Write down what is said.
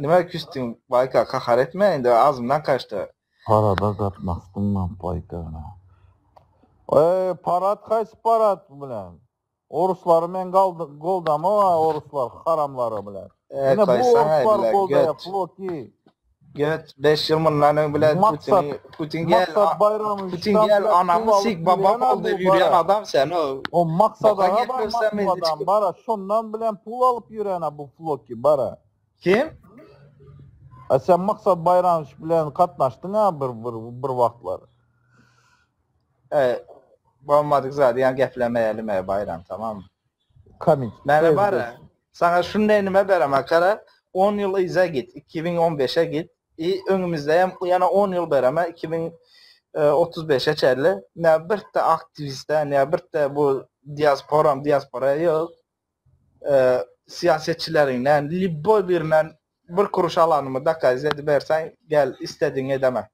Nime küstüň Baýka kahar etme indi agzymdan kaçdy. Parada gatnaşdyň mı Baýka? Eý parat haýsy parat bilen? Oruslary men goldamok oruslar haramlary bilen. E Ine bu koýsaňa oruslar bile goldaýa göt. Floki. Göt 5 ýyl mundan öň bile Maksat Putini Putin gel Maksat Baýramowiçden Putin gel bile pul anamı alyp sik babam ýörýän-ä ol bu diýip ýörýän bara. adam sen o. O Maksat Boka aga bar geplersem indi Moskwadan çykyp. bara şondan bilen pul alyp ýörýän-ä bu Floki bara. Kim? A sen Maksat Baýramowiç bilen gatnaşdyň-a bir bir bir wagtlar. E, bolmadyk zady ýa geplemeýeli me Baýram tamam. Komik. Mene bara sana şunday nime berem akara 10 ýyl yza git 2015-e git i öňümizde hem ýana 10 ýyl bereme 2035-e çenli ne bir de aktiviste ne bir de bu diasporam diaspora ýok e, siyasetçilerinden liboý birinden bir kuruş alanymy dokaz edibersen gel istediğini edeme.